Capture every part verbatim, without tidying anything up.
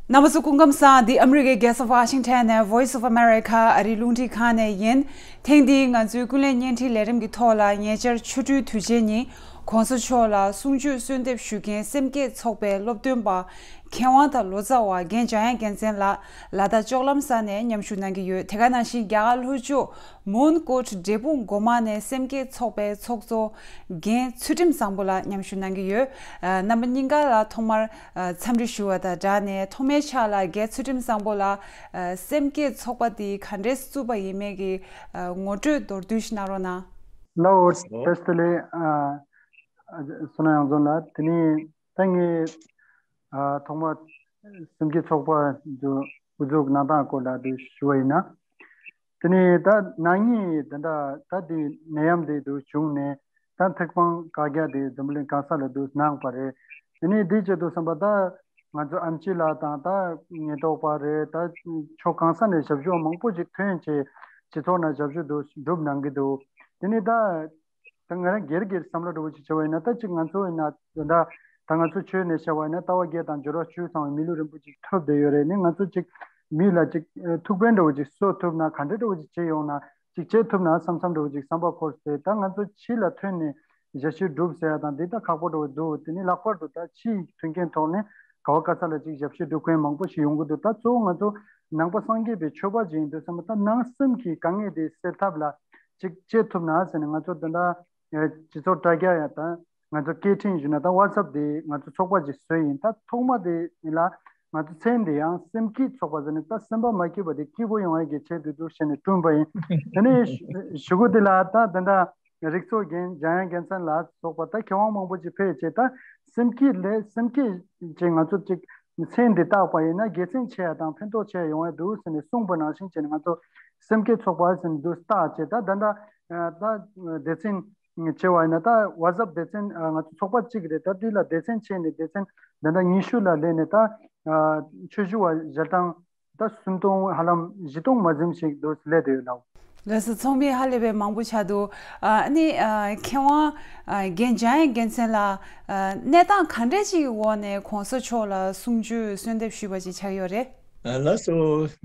རྣམ་པ་ཚོ་སྐུ་ཁམས་བཟང་། འདི་ཨ་མི་རི་ཀའི་རྒྱལ་ས་ཝ་ཤིང་ཊོན་ནས་Voice of America ཨ་རིའི་རླུང་འཕྲིན་ཁང་ནས་ཡིན། ཐེངས་འདིའི་ང་ཚོའི་ཀུན་གླེང་བརྙན་འཕྲིན་ལས་རིམ་གྱི་ཐོག་ལ་ཉེ་ཆར་ཆོ་འཕྲུལ་དུས་ཆེན་ཉིན་གོང་ས་མཆོག་ལ་གསུང་ཆོས་གསོལ་འདེབས་ཞུ་མཁན་སེམས་བསྐྱེད་ཚོགས་པའི་སློབ་སྟོན་པ་མཁས་དབང་དང་ལོ་ཙཱ་བ་རྒན་འཇམ་དབྱངས་རྒྱལ་མཚན་ལགས་ལ་དྭགས་ལྕོག་ལམ་ས་ནས་མཉམ་ཞུགས་གནང་གི་ཡོད། དེ་ག་ནང་བཞིན་རྒྱ་གར་ལྷོ་ཕྱོགས་མོན་གྷོ་འབྲས་སྤུངས་སྒོ་མང་ནས་སེམས་བསྐྱེད་ཚོགས་པའི་ཚོགས་གཙོ་རྒན་ཚུལ་ཁྲིམས་བཟང་པོ་ལགས་མཉམ་ཞུགས་གནང་གི་ཡོད། ཨ། རྣམ་པ་གཉིས་ཀ་ལ་ཐོག་མར་ཨ། འཚམས་འདྲི་ཞུ་བ་དང་སྦྲགས་ནས་ཐོག་མའི་ཆ་ལ་རྒན་ཚུལ་ཁྲིམས་བཟང་པོ་ལགས་ཨ། སེམས་བསྐྱེད་ཚོགས་པ་འདི་ག་འདྲས་བཙུགས་པ་ཡིན་མིན་གྱི་ཨ། ངོ་སྤྲོད་མདོར་བསྡུས་ཤིག་གནང་རོགས་གནང་། ལགས་འོ། ལགས་འོ། བཀྲ་ཤིས་བདེ་ལེགས། ཨ། ཨ། བསོད་ནམས་གཡང་འཛོམས་ལགས། དེ་ནས་ད་ངས་ཨ། ཐོག་མར་སེམས་བསྐྱེད་ཚོགས་པ་འདི་དབུ་འཛུགས་གནང་སྟངས་སྐོར་ལ་འདི་ཞུ་བ་ཡིན་ན། དེ་ནས་ད་ན་ནིང་ད་ད་འདི་ནད་ཡམས་འདི་འདུག་བྱུང་ནས་ད་ཐེག་པང་བཀའ་རྒྱ་འདི་འཛམ་བུ་གླིང་གང་ས་ལ་འདུག་གནང་པ་རེད། དེ་ནས་འདི་བྱེད་དུས་ཙམ་པ་ད་ང་ཚོ་ཨེམ་ཆི་ལགས་དང་ད་ཉེན་རྟོག་པ་རེད། ད་ཕྱོགས་གང་ས་ནས་ཞབས་ཞུ་མང་པོ་ཞིག་ཐོན་བྱས་སྤྱི་ཚོགས་ནང་ཞབས་ཞུ་འདུག་སྒྲུབ་གནང་གི་འདུག་དེ་ནས་ད་ད་ང་རང་སྒེར་སྒེར་བསམ་བློ་འདྲ་བོ་ཅིག་བྱས་པ་ཡིན་ན། ད་ཅིག་ང་ཚོ་ཡིན་ན་ད་ད་ང་ཚོ་ཆོས་ནས་བཤད་པ་ཡིན་ན་ལྟ་བ་བརྒྱད་དང་སྦྱོར་བ་བཅུ་ཚང་བའི་མི་ལུས་རིན་པོ་ཅིག་ཐོབ་བསྡད་ཡོད་རེད། ནི་ང་ཚོ་ཅིག་མི་ལ་ཅིག་ཨ། ཐུགས་ཕན་འདྲ་བོ་ཅིག་གསོ་ཐུབ་ན། ག་འདྲ་འདྲ་བོ་ཅིག་བྱེད་ཡོང་ན་ཅིག་བྱེད་ཐུབ་ན་བསམ་བསམ་འདྲ་བོ་ཅིག་བསམ་པ་འཁོར་ཏེ། ད་ང་ཚོ་ཕྱི་ལ་ཐོན་ནས་ཞབས་ཞུ་སྒྲུབ་ཟེར་ཡ་དང་འདི་ད་ཁག་པོ་འདྲ་བོ་འདུག་དེ་ནི་ལྷག་པར་དུ་ད་ཕྱིའི་མཐུན་རྐྱེན་ཐོག་ནས་ག་བ་ག་ས་ལ་ཅིག་ཞབས་ཞུ་སྒྲུབ་མཁན་མང་པོ་ཞིག་ཡོང་གི་འདུག་ད་གཙོ་བོ་ང་ཚོ་ནང་པ་སངས་རྒྱས་པའི་ཆོས་པ་ཅིག་ཡིན་དུས་ཙམ་པ་ད་ནང་སེམས་ཀྱི་དཀའ་ངལ་དེ་སེལ་ཐབས་ལ་ཅིག་བྱེད་ཐུབ་ན་ཟེར་ནས། ང་ཚོ་ད་ལྟ་ཨ། སྤྱི་ཚོགས་དྲ་རྒྱ་ཡ་དང་ང་ཚོ་སྐད་འཕྲིན་ཞུ་ན་ད་ཝ་ཊི་སེབ་དེ་ང་ཚོ་ཚོགས་པ་ཅིག་བཟོས་ཡིན། ད་ཐོག་མ་དེ་ཡིན་ལ་ང་ཚོ་མཚན་དེ་ཡང་སེམས་བསྐྱེད་ཚོགས་པ་ཟེར་ནས། ད་སེམས་པ་མ་སྐྱིད་པ་དེ་སྐྱིད་པོ་ཡོང་ཡ་གི་ཆེད་དུ་འདུག་བྱས་ནས་བསྐྲུན་པ་ཡིན། དེ་ནས་གཞུག་གུ་དེ་ལ་ད་ད་ལྟ་རིག་ཚོགས་རྒན་འཇམ་དབྱངས་རྒྱལ་མཚན་ལ་སོགས་པ་ད་མཁས་དབང་མང་པོ་ཅིག་ཕེབས་བྱས། ད་སེམས་བསྐྱེད་ལས་སེམས་བསྐྱེད་ཅིག་ང་ཚོ་ཅིག་མཚན་འདི་བཏགས་པ་ཡིན་ན་དགེ་མཚན་ཆེ་ཡ་དང་ཕན་ཐོགས་ཆེ་ཡ་ཡོང་ཡ་འདུག་ཟེར་ནས་གསུངས་པ་ནང་བཞིན་བྱས་ནས་ང་ཚོ་སེམས་བསྐྱེད་ཚོགས་པ་ཟེར་ནས་འདུག་བཏགས་བྱས། ད་ད་ལྟ་ད་སྡེ་ཚན་བྱས་པ་ཡིན་ན་ད་ཝ་ཊི་སེབ་སྡེ་ཚན་ང་ཚོ་ཚོགས་པ་གཅིག་རེད། ད་དེ་ལ་སྡེ་ཚན་ཕྱེ་ནས་སྡེ་ཚན་ད་ལྟ་ཉི་ཤུ་ལ་སླེབས་ནས་ད་ཆོས་ཞུ་བ་ཞལ་གྲངས་ད་སུམ་སྟོང་ཧ་ལམ་བཞི་སྟོང་མ་ཟིན་ཞིག་འདུག་སླེབས་བསྡད་ཡོད་ལགས། ལགས་སོ། ཚོགས་མི་ཧ་ལས་པའི་མང་པོ་ཆགས་འདུག་ཨ་ནི་ཨ་མཁས་དབང་ཨ་རྒན་འཇམ་དབྱངས་རྒྱལ་མཚན་ལགས། ཨ་གནས་སྟངས་ག་འདྲ་ཅིག་གི་འོག་ནས་གོང་ས་མཆོག་ལ་གསུང་ཆོས་གསོལ་འདེབས་ཞུས་པ་ཅིག་ཆགས་ཡོད་རེད། ཨ་ལགས་སོ།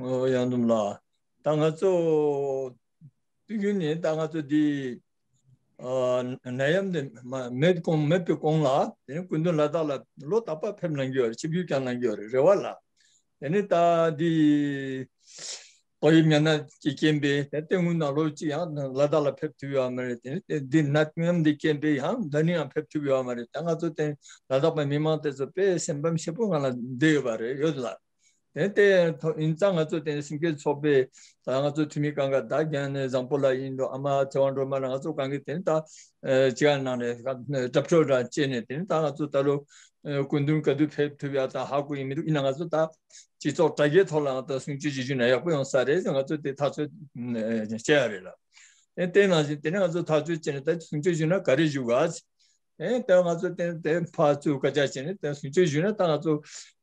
ཨོ་གཡང་འཛོམས་ལགས། ད་ང་ཚོ་དུས་རྒྱུན་ནས་ད་ང་ཚོ་འདི་ཨ་ནད་ཡམས་འདི་མ་མེད་གོང་མེད་པའི་གོང་ལ་དེ་ནི་སྐུ་མདུན་ལ་དྭགས་ལ་ལོ་རྟག་པར་ཕེབས་གནང་གི་ཡོད་རེད། ཆིབས་བསྒྱུར་བསྐྱངས་གནང་གི་ཡོད་རེད། རེ་བ་ལ། དེ་ནི་ད་འདི་ཏོག་དབྱིབས་ནད་ཡམས་ཀྱི་རྐྱེན་པས་ད་ལྟ་སྔོན་ན་ལོ་གཅིག་ཡང་ལ་དྭགས་ལ་ཕེབས་ཐུབ་ཡོད་མ་རེད། དེ་ནི་འདི་ནད་ཡམས་འདི་རྐྱེན་པས་ཡང་ད་ནི་ཡང་ཕེབས་ཐུབ་ཡོད་མ་རེད། ད་ང་ཚོ་དེ་ལ་དྭགས་པའི་མི་མང་དེ་ཚོ་དཔེ་སེམས་ཕམ་ཆེན་པོ་ངང་ལ་བསྡད་ཡོད་པ་རེད། ཡོད་ལ། དེ་ལྟར་ཡིན་ཙང་ང་ཚོ་དེ་སེམས་བསྐྱེད་ཚོགས་པའི་ད་ང་ཚོ་འཐུས་མི་གང་ག་ད་རྒན་བཟང་པོ་ལགས་ཡིན་འགྲོ། ཨ་མ་ཚེ་དབང་སྒྲོལ་མ་ལགས། ང་ཚོ་གང་གི་དེ་ནི་ད་ཅི་ག་ནང་ནས་གྲོས་བསྡུར་བྱས་ནས་དེ་ནི་ད་ང་ཚོ་ད་ལོ་སྐུ་མདུན་ག་དུས་ཕེབས་ཐུབ་ཡ་ད་ཧ་གོ་ཡི་མི་འདུག་ཡིན་ན་ང་ཚོ་ད་སྤྱི་ཚོགས་དྲ་རྒྱའི་ཐོག་ལ་ད་གསུང་ཆོས་ཅིག་ཞུས་ན་ཡག་པོ་ཡོང་ས་རེད། ང་ཚོ་དེ་ཐག་གཅོད་བྱས་ཡ་རེད་ལ། དེ་ནང་བཞིན་དེ་ནི་ང་ཚོ་ཐག་གཅོད་བྱས་ནས་ད་གསུང་ཆོས་ཞུས་ན་ག་རེ་ཞུ་ག་ཨེ་ད་ང་ཚོ་དེ་དེ་ཕར་ཚུར་སྐད་ཆ་བྱས་ནས་དེ་གསུང་ཆོས་ཞུས་ན་ད་ང་ཚོ་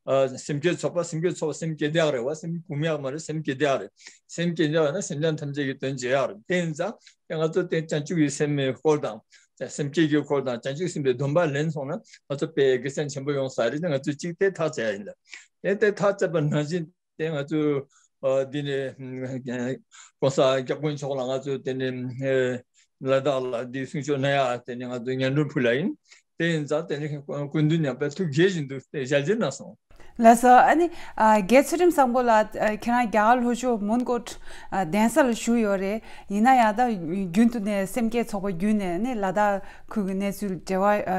ཨ་སེམས་བསྐྱེད་ཚོགས་པ། སེམས་བསྐྱེད་ཚོགས་པ་སེམས་བསྐྱེད་ཡག་རེད་བ། སེམས་བསྐུམ་ཡག་མ་རེད། སེམས་བསྐྱེད་ཡག་རེད། སེམས་བསྐྱེད་ཡག་ཡོད་ན་སེམས་ཅན་ཐམས་ཅད་ཀྱི་དོན་བྱེད་ཡག་རེད། དེ་ཡིན་ཙང་དེ་ང་ཚོ་དེ་བྱང་ཆུབ་ཀྱི་སེམས་མའི་སྐོར་དང་སེམས་བསྐྱེད་ཀྱི་སྐོར་དང་བྱང་ཆུབ་སེམས་དཔའི་སྡོམ་པ་ལེན་སོང་ན་ང་ཚོ་དཔེ་དགེ་མཚན་ཆེན་པོ་ཡོང་ས་རེད། དེ་ང་ཚོས་གཅིག་དེ་ཐག་བཅད་ཡ་ཡིན་ད། དེ་དེ་ཐག་བཅད་པ་ནང་བཞིན། དེ་ང་ཚོས་ཨ་འདི་ནས་༸གོང་ས་༸སྐྱབས་མགོན་མཆོག་ལ་ང་ཚོས་དེ་ནས་ཨེ་ལ་དྭགས་ལ་འདི་གསུང་ཆོས་གནང་ཡ་དེ་ནས་ང་ཚོས་སྙན་སྒྲོན་ཕུལ་ཡ་ཡིན། དེ་ཡིན་ཙང་དེ་ནས་སྐུ་མདུན་ཡང་དཔེ་ཐུགས་དགྱེས་བཞིན་དུ་དེ་ཞལ་གྱེས་གནང་སོང་། ལགས་སོ། ཨ་ནི་ཨ་རྒན་ཚུལ་ཁྲིམས་བཟང་པོ་ལགས། ཨ་ཁྱེད་རང་རྒྱ་གར་ལྷོ་ཕྱོགས་མོན་གྷོ་ཨ་གདན་ས་ལ་བཞུགས་ཡོད་རེད། ཡིན་ན་ཡང་ད་རྒྱུན་དུ་ནས་སེམས་བསྐྱེད་ཚོགས་པ་བརྒྱུད་ནས་ནི་ལ་དྭགས་ཁུལ་གྱི་གནས་ཚུལ་འབྲེལ་བ་ཨ་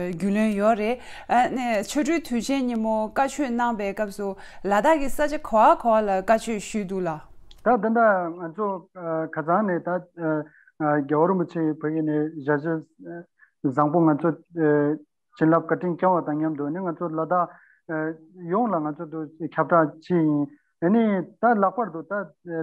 རྒྱུས་ལོན་ཡོད་རེད། ཨ་ནི་ཆོ་འཕྲུལ་དུས་ཆེན་ཉིན་མོ་བཀའ་ཆོས་གནང་པའི་སྐབས་སུ་ལ་དྭགས་ཀྱི་ས་ཆ་ག་བ་ག་བ་ལ་བཀའ་ཆོས་ཞུས་འདུག་ལགས། ད་ད་ལྟ་ང་ཚོ་ཨ་ཁ་སང་ནས་ད་ཨ་རྒྱལ་བ་རིན་པོ་ཆེ་ཕ་གི་ནས་ཞལ་བཞེས་བཟང་པོ་ང་ཚོ་ཨ་བྱིན་རླབས་བཀའ་དྲིན་བསྐྱངས་པ་དང་མཉམ་དུ་ནི་ང་ཚོ་ལ་དྭགས་ཨ་ཡོངས་ལ་ང་ཚོ་དུ་ཁྱབ་བསྒྲགས་བྱས་ཡིན། ཨ་ནི་ད་ལྷག་པར་དུ་ད་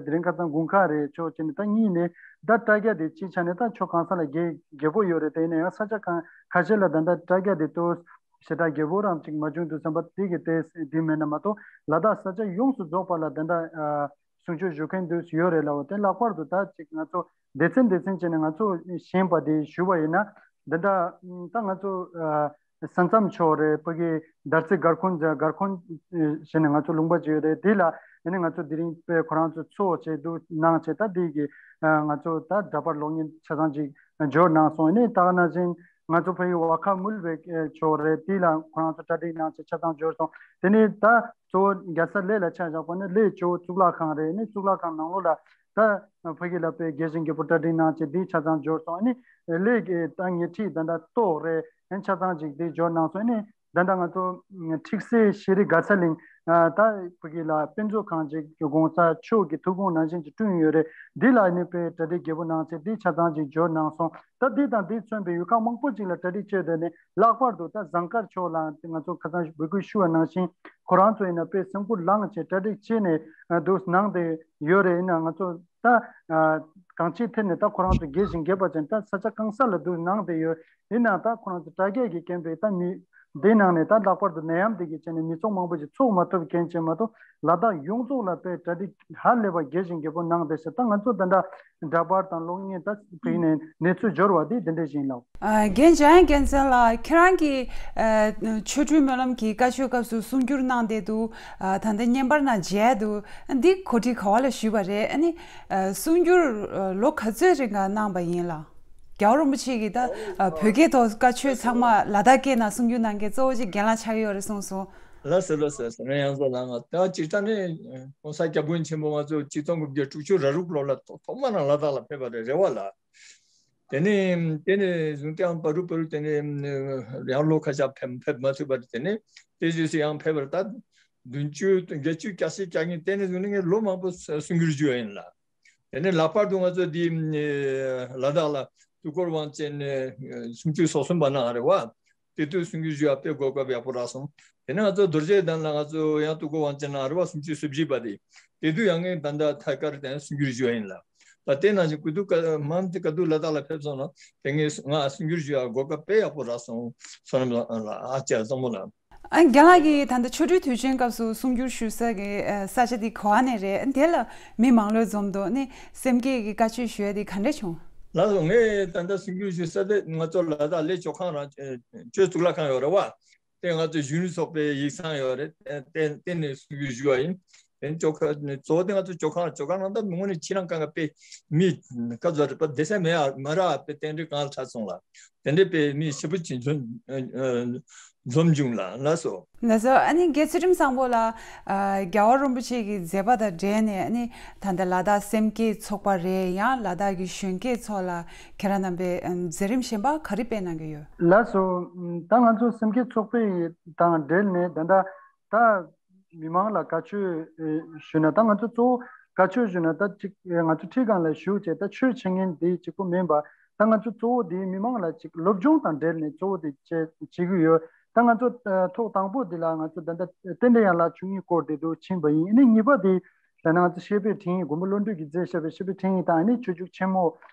དེ་རིང་ཁ་སང་དགོང་ཁ་རེད། ཆོག་བྱས་ནས་ད་གཉིས་ནས་ད་དྲ་རྒྱ་དེ་སྤྱིའི་ཆ་ནས་ད་ཕྱོགས་གང་ས་ལ་རྒྱས་རྒྱས་པོ་ཡོད་རེད། དེ་ཡིན་ན་ཡང་ས་ཆ་གང་ཁ་ཤས་ལ་ད་ད་དྲ་རྒྱ་དེ་ཏོག་ཞེ་དྲག་རྒྱས་པོ་རང་ཅིག་མ་བྱུང་དུས་ཙམ་པ་དེ་གི་དེ་དེ་མེད་ན་མ་གཏོགས་ལ་དྭགས་ས་ཆ་ཡོངས་སུ་རྫོགས་པ་ལ་ད་ད་ཨ་གསུང་ཆོས་ཞུ་མཁན་དུ་ཡོད་རེད་ལབ་པ་དེ་ལྷག་པར་དུ་ད་ཅིག་ང་ཚོ་སྡེ་ཚན་སྡེ་ཚན་བྱས་ནས་ང་ཚོ་ཞེན་པ་དེ་ཞུ་བ་ཡིན་ན་འདི་འདྲ་ད་ང་ཚོ་ ས་མཚམས་ཕྱོགས་རེད། ཕ་གི་དར་རྩེ་སྒར་ཁོང་སྒར་ཁོང་ཨེ་ཞེས་ནས་ང་ཚོ་ལུང་པ་ཅིག་ཡོད་རེད། དེ་ལ་ཨ་ནི་ང་ཚོ་དེ་རིང་དཔེ་ཁོ་རང་ཚོ་ཚོགས་བྱས་འདུག་གནང་བྱས། ད་དེ་གི་ཨ་ང་ཚོ་ད་འདྲ་པར་གློག་བརྙན་ཆ་ཚང་ཅིག་འབྱོར་གནང་སོང་། ཨ་ནི་ད་ག་ནང་བཞིན་ང་ཚོ་ཕ་གི་ཝ་ཁ་མུལ་བའི་ཨེ་ཕྱོགས་རེད། དེ་ལ་ཁོ་རང་ཚོ་གྲ་སྒྲིག་གནང་བྱས་ཆ་ཚང་འབྱོར་སོང་། དེ་ནས་ད་གཙོ་བོ་རྒྱལ་ས་གླེ་ལ་ཆ་བཞག་པ་ན་གླེ་ཇོ་བོ་གཙུག་ལག་ཁང་རེད། ཨ་ནི་གཙུག་ལག་ཁང་ནང་ལོགས་ལ་ད་ཕ་གི་ལ་དཔེ་རྒྱས་ཤིང་རྒྱས་པོ་གྲ་སྒྲིག་གནང་བྱས་དེ་ཆ་ཚང་འབྱོར་སོང་། ཨ་ནི་གླེ་གི་ད་ཉེ་འཁྲིས་ད་ད་ཏོག་རེད། ཨ་ནི་ཆ་ཚང་ཅིག་དེ་འབྱོར་གནང་སོང་། ཨ་ནི་ད་ལྟ་ང་ཚོ་ཁྲིག་སེ་ཤེས་རིག་དགའ་ཚལ་གླིང་ད་ཕ་གི་ལ་དཔེ་མཛོད་ཁང་ཅིག་གོང་ས་མཆོག་གི་ཐུགས་དགོངས་ནང་བཞིན་གྱི་བསྐྲུན་ཡོད་རེད། འདི་ལ་ནི་དཔེ་གྲ་སྒྲིག་རྒྱས་པོ་གནང་བྱས་དེ་ཆ་ཚང་ཅིག་འབྱོར་གནང་སོང་། ད་འདི་དང་འདི་མཚོན་པའི་ཡུལ་ཁག་མང་པོ་ཅིག་ལ་གྲ་སྒྲིག་བྱས་ཏེ་ནི་ལྷག་པར་དུ་ད་ཟངས་དཀར་ཕྱོགས་ལ་ང་ཚོ་ཁ་སང་འབོད་སྐུལ་ཞུ་བ་ནང་བཞིན་ཁོ་རང་ཚོ་ཡིན་ན་དཔེ་སེམས་ཁུར་ལངས་བྱས་གྲ་སྒྲིག་བྱས་ནས་འདུག་གནང་བསྡད་ཡོད་རེད། ཡིན་ན་ང་ཚོ་ད་གང་ཅིའི་ཐད་ནས་ད་ཁོ་རང་ཚོ་རྒྱས་ཤིང་རྒྱས་པ་ཅན་ད་ས་ཆ་གང་ས་ལ་འདུག་གནང་བསྡད་ཡོད། ཡིན་ནའང་ད་ཁོ་རང་ཚོ་དྲ་རྒྱ་གི་རྐྱེན་པས་ད་མི་འདི་ནང་ནས་ད་ལྷག་པར་དུ་ནད་ཡམས་འདི་གི་རྐྱེན་ནས་མི་ཚོགས་མང་པོ་ཞིག་ཚོགས་མ་ཐུབ་མཁན་ཅན་མ་གཏོགས་ལ་དྭགས་ཡོངས་རྫོགས་ལ་དཔེ་གྲ་སྒྲིག་ཧ་ལས་པ་རྒྱས་ཤིང་རྒྱས་པོ་གནང་བསྡད་ཤག་ད་ང་ཚོ་ད་ལྟ་འདྲ་པར་དང་གློག་བརྙན་ད་བྱས་ནས་གནས་ཚུལ་འབྱོར་བ་འདི་འདི་འདྲ་ཞིག་ཡིན་ལགས། ཨ། རྒན་འཇམ་དབྱངས་རྒྱལ་མཚན་ལགས། ཁྱེད་རང་གིས་ཨ་ཆོ་འཕྲུལ་སྨོན་ལམ་གྱི་བཀའ་ཆོས་སྐབས་སུ་གསུང་སྒྱུར་གནང་བསྡད་འདུག་ཨ་ད་ལྟ་བརྙན་པར་ནང་མཇལ་འདུག་འདི་གོ་སྒྲིག་ག་བ་ལ་ཞུས་པ་རེད། ཨ་ནི་ཨ་གསུང་སྒྱུར་ཨ་ལོ་ག་ཚོད་རིང་ག་གནང་པ་ཡིན་ལགས། རྒྱལ་བ་རིན་པོ་ཆེ་གིས་ད་ཨ་བོད་སྐད་ཐོག་བཀའ་ཆོས་ཚང་མ་ལ་དྭགས་སྐད་ནང་གསུང་སྒྱུར་གནང་མཁན་གཙོ་བོ་གཅིག་རྒན་ལགས་ཆགས་ཡོད་རེད་གསུངས་སོང་། ལགས་སོ་ལགས་སོ། ལགས་སོ། ང་ཡང་བཟོ་ལ་ང་ད་སྤྱིར་བཏང་ནས་༸གོང་ས་༸སྐྱབས་མགོན་ཆེན་པོ་ང་ཚོ་ཆིག་སྟོང་དགུ་བརྒྱ་དྲུག་ཅུ་རེ་དྲུག་ལོ་ལ་ཐོག་ཐོག་མ་རང་ལ་དྭགས་ལ་ཕེབས་པ་རེད། རེ་བ་ལ། དེ་ནས་དེ་ནས་བཟུང་སྟེ་ཡང་བར་དུ་བར་དུ་དེ་ནས་ཡང་ལོ་ཁ་ཤས་ཕེབས་ཕེབས་མ་ཐུབ་པར་དེ་ནས་དེ་རྗེས་སུ་ཡང་ཕེབས་པར་ད་བདུན་ཅུ་བརྒྱད་ཅུ་གྱ་བཞི་གྱ་གཉིས་དེ་ནས་བཟུང་ནས་ངས་ལོ་མང་པོ་གསུང་སྒྱུར་ཞུས་ཡིན་ལ། དེ་ནས་ལྷག་པར་དུ་ང་ཚོ་འདི་ལ་དྭགས་ལ་དུས་འཁོར་དབང་ཆེན་སུམ་ཅུ་སོ་གསུམ་པ་གནང་རེད་བ། དེ་དུས་གསུང་སྒྱུར་ཞུ་ཡག་དཔེ་གོ་སྐབས་ཡག་པོ་རག་སོང་། དེ་ནས་ང་ཚོ་རྡོ་རྗེ་གདན་ལ་ང་ཚོ་ཡང་དུས་འཁོར་དབང་ཆེན་གནང་རེད་བ། སུམ་ཅུ་སོ་བཞི་པ་དེ། དེ་དུས་ཡང་ངས་ད་ལྟ་ཐད་ཀར་དེ་གསུང་སྒྱུར་ཞུ་ཡ་ཡིན་ལ། ད་དེ་ནང་བཞིན་སྐུ་དུས་མམ་དེ་ག་དུས་ལ་དྭགས་ལ་ཕེབས་སོང་ན་དེ་ངས་ང་གསུང་སྒྱུར་ཞུ་ཡག་གོ་སྐབས་དཔེ་ཡག་པོ་རག་སོང་། བསོད་ནམས་ལ་ཨ་ཅག་བཟང་མོ་ལ། ཨ་རྒན་ལགས་ཀྱིས་ད་ལྟ་ཆོ་འཕྲུལ་དུས་ཆེན་སྐབས་སུ་གསུང་སྒྱུར་ཞུ་ས་གི་ས་ཆ་དེ་ག་བ་ནས་རེད། དེ་ལ་མི་མང་ལོས་འཛོམས་འདུག་ཨ་ནི་སེམས་བསྐྱེད་ཀྱི་བཀའ་ཆོས་ཞུ་ཡ་དེ་ག་འདྲ་བྱུང་། ལགས་སོ། ངས་ད་ལྟ་གསུང་སྒྱུར་ཞུ་ས་དེ་ང་ཚོ་ལ་དྭགས་གླེ་ཇོ་ཁང་རང་ཆོས་གཙུག་ལག་ཁང་ཡོད་རེད་བ། དེ་ང་ཚོ་གཞོན་ནུ་ཚོགས་པའི་ཡིག་ཚང་ཡོད་རེད། དེ་དེ་ནས་གསུང་སྒྱུར་ཞུ་བ་ཡིན། དེ་ཇོ་ཁང་གཙོ་བོ་དེ་ང་ཚོ་ཇོ་ཁང་ཇོ་ཁང་ནང་ད་དངོས་གནས་ཕྱི་ནང་གང་ག་དཔེ་མི་ག་ཚོད་རེད་པ་བསྡད་ས་མེད་ཨ་མ་ར་དཔེ་དེ་འདྲའི་གང་ལ་ཆགས་སོང་ལ། དེ་འདྲའི་དཔེ་མི་ཞེ་པོ་ཅིག་འཛོམས་འཛོམས་བྱུང་ལ། ལགས་སོ། ལགས་སོ། ཨ་ནི་རྒན་ཚུལ་ཁྲིམས་བཟང་པོ་ལགས། ཨ་རྒྱལ་བ་རིན་པོ་ཆེ་གི་མཛད་པ་དང་འབྲེལ་ནས་ཨ་ནི་ད་ལྟ་ལ་དྭགས་སེམས་བསྐྱེད་ཚོགས་པ་རེད། ཡང་ལ་དྭགས་ཀྱི་གཞོན་སྐྱེས་ཚོ་ལ་ཁྱེད་རང་རྣམ་པས་ཨ་མཛད་རིམ་གཞན་པ་ག་རེ་སྤེལ་གནང་གི་ཡོད། ལགས་སོ། ད་ང་ཚོ་སེམས་བསྐྱེད་ཚོགས་པའི་དང་འབྲེལ་ནས་ད་ལྟ་ད་མི་མང་ལ་བཀའ་ཆོས་ཨེ་ཞུས་ན་ད་ང་ཚོ་གཙོ་བོ་བཀའ་ཆོས་ཞུས་ན་ད་ཅིག་ཨེ་ང་ཚོ་ཁྲིད་ཁང་ལ་བཞུགས་བྱས་ད་ཆོས་འཆད་མཁན་འདི་གཅིག་པུ་མིན་པ། ད་ང་ཚོ་གཙོ་བོ་འདི་མི་མང་ལ་ཅིག་སློབ་སྦྱོང་དང་འབྲེལ་ནས་གཙོ་བོ་འདི་བྱེད་བྱེད་ཀྱི་ཡོད། ད་ང་ཚོ་ཨ་ཐོག་དང་པོ་འདི་ལ་ང་ཚོ་ད་ལྟ་རྟེན་འབྲེལ་ཡན་ལག་བཅུ་གཉིས་སྐོར་འདི་འདུག་ཕྱིན་པ་ཡིན། ཨ་ནི་གཉིས་པ་འདི་ད་ནང་ཚོ་བཤེས་པའི་ཁྲིད་ཡིག་མགོན་པོ་བློ་གྲོས་ཀྱིས་མཛད་བཞག་པའི་བཤེས་པའི་ཁྲིད་ཡིག་དང་ཨ་ནི་ཆོས་འབྱུང་ཆེན་མོ།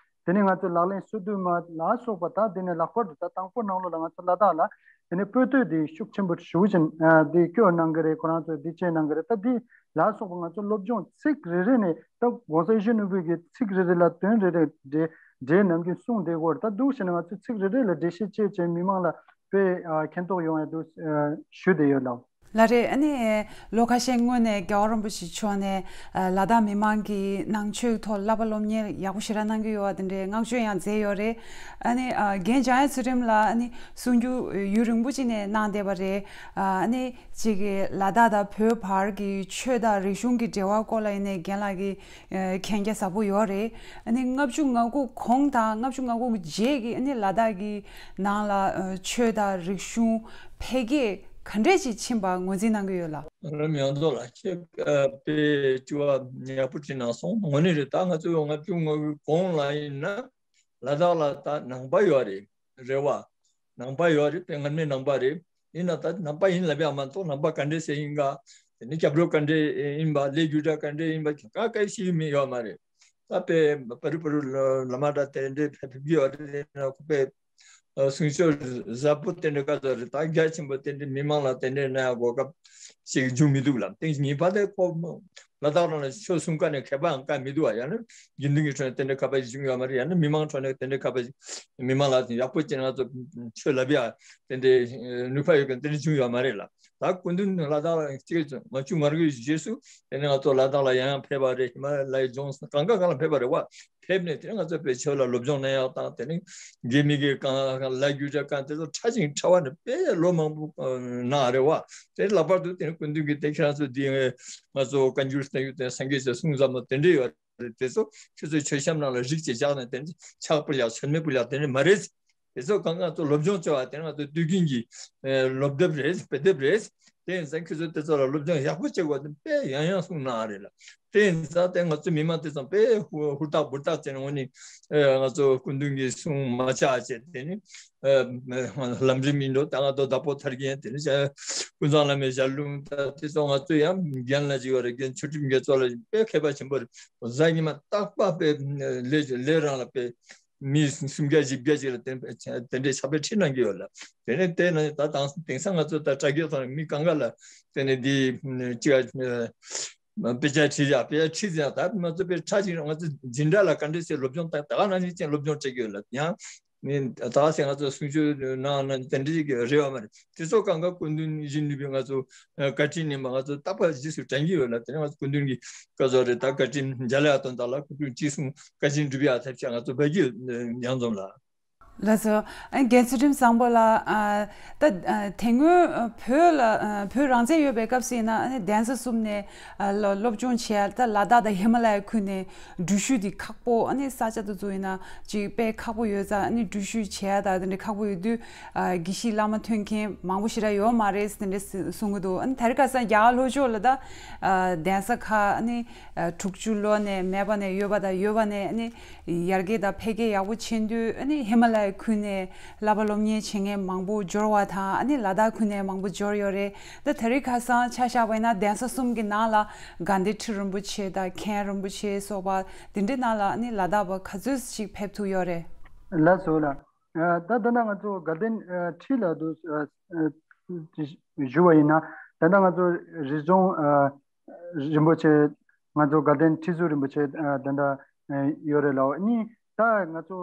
དེ་ནས་ང་ཚོ་ལག་ལེན་སོ་བདུན་མ་ལ་སོགས་པ་ད་དེ་ནས་ལྷག་པར་དུ་ད་དང་པོ་ནང་ལོགས་ལ་ང་ཚོ་ལ་དྭགས་ལ་དེ་ནས་པོད་བསྟོད་དེ་ཤུགས་ཆེན་པོ་ཞེ་པོ་ཅིག་ཨ་དེ་སྐྱོར་གནང་གི་རེད། ཁོ་རང་ཚོས་དེ་བྱས་གནང་གི་རེད། ད་དེ་ལ་སོགས་པ་ང་ཚོ་སློབ་སྦྱོང་ཚིག་རེ་རེ་ནས་ད་༸གོང་ས་ཡེ་ཤེས་ནོར་བུ་གི་ཚིག་རེ་རེ་ལ་དོན་རེ་རེ་འགྲེལ་འགྲེལ་ནམ་རྒྱུན་གསུངས་བསྡད་ཀྱི་ཡོད་རེད། ད་འདུག་བྱས་ན་ང་ཚོས་ཚིག་རེ་རེ་ལ་འགྲེལ་བཤད་བྱས་བྱས་མི་མང་ལ་དཔེ་ཨ་མཁྱེན་རྟོགས་ཡོང་ཡ་འདུག་ཨ་ཞུ་བསྡད་ཡོད་ལགས། ལགས་རེད། ཨ་ནི་ལོ་ཁ་ཤས་སྔོན་ནས་རྒྱལ་བ་རིན་པོ་ཆེ་མཆོག་ནས་ཨ་ལ་དྭགས་མི་མང་གི་ནང་ཆོས་ཐོག་བསླབ་པ་སློབ་གཉེར་ཡག་པོ་ཞེ་དྲག་གནང་གི་ཡོད་པ་དེ་འདྲའི་བསྔགས་བརྗོད་ཡང་མཛད་ཡོད་རེད། ཨ་ནི་ཨ་རྒན་འཇམ་དབྱངས་ཚུལ་ཁྲིམས་ལགས་ཨ་ནི་གསུང་རྒྱུ་ཡུན་རིང་པོ་ཅིག་ནས་གནང་བསྡད་པ་རེད། ཨ་ནི་ཅིག་གི་ལ་དྭགས་དང་བོད་བར་གྱི་ཆོས་དང་རིག་གཞུང་གི་འབྲེལ་བ་སྐོར་ལ་ཡིན་ནའི་རྒན་ལགས་ཀྱི་ཨ་མཁྱེན་རྒྱ་ཟབ་པོ་ཡོད་རེད། ཨ་ནི་ལྔ་བཅུ་ང་དགུ་གོང་དང་ལྔ་བཅུ་ང་དགུ་རྗེས་ཀྱི་ཨ་ནི་ལ་དྭགས་ཀྱི་ནང་ལ་ཨ་ཆོས་དང་རིག་གཞུང་འཕེལ་རྒྱས་ག་འདྲས་ཅིག་ཕྱིན་པ་ངོས་འཛིན་གནང་གི་ཡོད་ལགས། རིམ་ཡོངས་རྫོགས་ལ་ཁྱེད་ཨ་དཔེ་དྲི་བ་ཡག་པོ་དྲིས་གནང་སོང་། དངོས་གནས་རེད། ད་ང་ཚོ་ལྔ་བཅུ་ང་དགུ་གོང་ལ་ཡིན་ན་ལ་དྭགས་ལ་ད་ནང་པ་ཡོད་རེད། རེད་བ། ནང་པ་ཡོད་རེད། དཔེ་སྔ་མའི་ནང་པ་རེད། ཡིན་ན་ད་ནང་པ་ཡིན་ལབ་ཡ་མ་གཏོགས་ནང་པ་ག་འདྲས་སེ་ཡིན་ག་དེ་ནི་སྐྱབས་འགྲོ་ག་འདྲས་ཡིན་པ། ལས་རྒྱུ་འབྲས་ག་འདྲས་ཡིན་པ་ག་ག་ཤེས་ཀྱི་མི་ཡོད་མ་རེད། ད་དཔེ་བར་དུ་བར་དུ་བླ་མ་འདྲ་དེ་འདྲས་ཕེབས་ཕེབས་ཀྱི་ཡོད་རེད། ཡིན་ན་ཁོ་པས་གསུང་ཆོས་ཟབ་པོ་དེ་འདྲ་ག་ཚོད་རེད། ད་རྒྱ་ཆེན་པོ་དེ་འདྲས་མི་མང་ལ་དེ་འདྲས་གནང་ཡ་གོ་སྐབས་ཤིག་བྱུང་མི་འདུག་ལ། དེ་གཉིས་པ་དེ་ཁོ་ ལ་དྭགས་རང་ལ་ཆོལ་གསུམ་ཀ་ནས་ཁྱད་པར་ཡང་ཀ་མི་འདུག་བ། ཡང་ན་དགེ་འདུན་གྱི་ཁྲོད་ནས་དེ་འདྲའི་ཁྱད་པར་ཞིག་བྱུང་ཡོད་མ་རེད། ཡང་ན་མི་མང་ཁྲོད་ནས་དེ་འདྲའི་ཁྱད་པར་ཞིག་མི་མང་ལ་ཡག་པོ་བྱས་ན་ང་ཚོ་ཆོས་ལབ་ཡ་དེ་འདྲའི་ནུས་པ་ཡོད་མཁན་དེ་འདྲ་བྱུང་ཡོད་མ་རེད་ལ། ད་སྐུ་མདུན་ལ་དྭགས་ལ་གཅིག་ང་བཅུ་ང་དགུའི་རྗེས་སུ་དེ་ནས་ང་ཚོ་ལ་དྭགས་ལ་ཡང་ཡང་ཕེབས་པ་རེད། ཧི་མ་ལ་ཡའི་ལྗོངས་གང་ག་གང་ལ་ཕེབས་པ་རེད་བ། ཕེབས་ནས་དེ་ནས་ང་ཚོ་དཔེ་ཆོས་ལ་སློབ་སྦྱོང་གནང་ཡག་དང་དེ་ནས་དགེ་མི་དགེ་གང་ལ་རྒྱུ་འབྲས་གང་དེ་ཚོ་ཕྲ་ཞིང་ཕྲ་བ་ནས་དཔེ་ལོ་མང་པོ་གནང་རེད་བ། དེ་ལྷག་པར་དུ་དེ་ནས་སྐུ་མདུན་གྱིས་དེ་ཁྱེད་རང་ཚོ་འདི་ང་ཚོ་བཀའ་འགྱུར་བསྟན་འགྱུར་དེ་སངས་རྒྱས་ཀྱི་གསུང་ཟབ་མོ་དེ་འདྲ་ཡོད་རེད། དེ་ཚོ་ཁྱེད་ཚོའི་མཆོད་བཤམས་ནང་ལ་རིགས་ཅིག་བཞག་ནས་དེ་ཕྱག་ཕུལ་ཡག་མཆོད་མེ་ཕུལ་ཡག་དེ་འདྲ་མ་རེད། དེ་ཚོ་གང་ག་ཚོ་སློབ་སྦྱོང་བྱ་བ་དེ་ང་ཚོ་དུས་རྒྱུན་གྱི་སློབ་དེབ་རེད། དཔེ་དེབ་རེད། དེ་ཡིན་ཙང་ཁྱེད་ཚོ་དེ་ཚོ་ལ་སློབ་སྦྱོང་ཡག་པོ་བྱེད་དགོས་དེ་དཔེ་ཡང་ཡང་གསུངས་གནང་རེད་ལ། དེ་ཡིན་ཙང་དེ་ང་ཚོ་མི་མང་དེ་ཚོ་དཔེ་ཧུར་ཧུར་ཐག་འབུར་ཐག་བྱས་ནས་འོ་ནི་ང་ཚོ་སྐུ་མདུན་གྱི་གསུང་མ་ཆག་བྱས་དེ་ནི་ལམ་རིམ་ཡིན་འགྲོ། ད་ང་ཚོ་བདག་པོ་ཐར་རྒྱན་དེ་ནི་ཀུན་བཟང་བླ་མའི་ཞལ་ལུང་ད་དེ་ཚོ་ང་ཚོ་ཡང་རྒན་ལ་ཅིག་ཡོད་རེད། རྒན་ཆོས་ཁྲིམས་རྒྱ་མཚོ་ལ་དཔེ་མཁས་པ་ཆེན་པོ་རེད། གཟའ་ཉི་མ་རྟག་པ་དཔེ་ལས་ལས་རང་ལ་དཔེ། མི་སུམ་བརྒྱ་བཞི་བརྒྱ་ཅིག་ལ་དེ་དེ་འདྲའི་ཕྱག་དཔེ་ཁྲིད་གནང་གི་ཡོད་ལ། དེ་ནས་དེ་ནས་ད་དེང་དེང་སང་ང་ཚོ་ད་དྲ་རྒྱ་ཐོག་ནས་མི་གང་ག་ལ་དེ་ནས་འདི་ཅིག་དཔེ་ཆ་ཁྲིད་ཡ་དཔེ་ཆ་ཁྲིད་ཟེར་ཡ། ད་ང་ཚོ་དཔེ་ཁྲ་ཅིག་ང་ཚོ་འཛིན་གྲྭ་ལ་ག་འདྲས་སེ་སློབ་སྦྱོང་ད་ད་ག་ནང་བཞིན་ཅན་སློབ་སྦྱོང་བྱེད་ཀྱི་ཡོད་ལ། ཡང་ནི་ད་ག་སེ་ང་ཚོ་གསུང་ཆོས་གནང་ན་དེ་འདྲས་ཀྱི་རེ་བ་མ་རེད། དེ་ཚོ་གང་ག་སྐུ་མདུན་བཞིན་ནུས་པའི་ང་ཚོ་བཀའ་དྲིན་ནི་མ་ང་ཚོ་རྟག་པར་རྗེས་སུ་དྲན་གྱི་ཡོད་ལ། དེ་ནས་ང་ཚོ་སྐུ་མདུན་གྱི་བཀའ་ཟུར་རེད། ད་བཀའ་དྲིན་འཇལ་ཡག་དོན་དག་ལ་སྐུ་མདུན་ཅི་གསུང་བཀའ་དྲིན་སྒྲུབ་ཡག་ཐབས་ཤེས་ང་ཚོ་འབད་ཀྱི་ཡོད། ཡང་འཛོམས་ལ། ལགས་སོ། ཨ་རྒན་ཚུལ་ཁྲིམས་བཟང་པོ་ལགས། ཨ་ད་ཨ་དེ་སྔོན་ཨ་བོད་ལ་ཨ་བོད་རང་བཙན་ཡོད་པའི་སྐབས་སུ་ཡིན་ན་ཨ་ནི་གདན་ས་གསུམ་ནས་ཨ་ལ་སློབ་སྦྱོང་བྱས། ད་ལ་དྭགས་དང་ཧི་མ་ལ་ཡའི་ཁུལ་ནས་འགྲུལ་བཞུད་དེ་ཁག་པོ། ཨ་ནི་ས་ཆ་དེ་ཚོ་ཡིན་ན་ཅིག་དཔེ་ཁག་པོ་ཡོད་ཙང་། ཨ་ནི་འགྲུལ་བཞུད་བྱས་ད་དེ་འདྲ་ཁག་པོ་ཡོད་དུས་ཨ་དགེ་བཤེས་བླ་མ་ཐོན་མཁན་མང་པོ་ཞེ་དྲག་ཡོད་མ་རེད་དེ་འདྲ་གསུང་གི་འདུག་ཨ་ནི་དེ་རིང་ཁ་སང་རྒྱ་གར་ལྷོ་ཕྱོགས་ལ་ད་ཨ་གདན་ས་ཁག་ཨ་ནི་ཨ་དྲུག་ཅུ་ལོ་ནས་མེད་པ་ནས་ཡོད་པ་དང་ཡོད་པ་ནས་ཨ་ནི་ཡར་རྒྱས་དང་འཕེལ་རྒྱས་ཡག་པོ་ཕྱིན་དུས། ཨ་ནི་ཧི་མ་ལ་ཡའི་ཁུལ་ནས་བསླབ་པ་སློབ་གཉེར་བྱེད་མཁན་མང་པོ་འབྱོར་བ་དང་། ཨ་ནི་ལ་དྭགས་ཁུལ་ནས་མང་པོ་འབྱོར་ཡོད་རེད། ད་དེ་རིང་ཁ་སང་ཆ་བཞག་པ་ཡིན་ན་གདན་ས་གསུམ་གྱི་ནང་ལ་དགའ་ལྡན་ཁྲི་རིན་པོ་ཆེ་དང་མཁན་རིན་པོ་ཆེ་སོགས་པ་དེ་འདྲའི་ནང་ལ་ཨ་ནི་ལ་དྭགས་པ་ག་ཚོད་ཅིག་ཕེབས་ཐུབ་ཡོད་རེད། ལགས་སོ་ལགས། ཨ་ད་ད་ལྟ་ང་ཚོ་དགའ་ལྡན་ཨ་ཁྲི་ལ་དུ་ཨ་ཨ་ཞུ་བ་ཡིན་ན། ད་ལྟ་ང་ཚོ་རི་ལྗོངས་ཨ་རིན་པོ་ཆེ། ང་ཚོ་དགའ་ལྡན་ཁྲི་ཟུར་རིན་པོ་ཆེ་ཨ་ད་ལྟ་ཨ་ཡོད་རེད་ལགས། ཨ་ནི་ད་ང་ཚོ་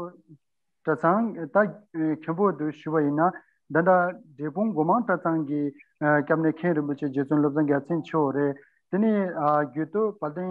གྲྭ་ཚང་ད་ཨ་མཁན་པོ་དུ་ཞུ་བ་ཡིན་ན། ད་ལྟ་འབྲས་སྤུངས་སྒོ་མང་གྲྭ་ཚང་གི་ཨ་སྐྱབས་གནས་མཁན་རིན་པོ་ཆེ་རྗེ་བཙུན་བློ་བཟང་རྒྱལ་མཚན་མཆོག་རེད། དེ་ནས་ཨ་རྒྱུད་སྟོད་དཔལ་ལྡན་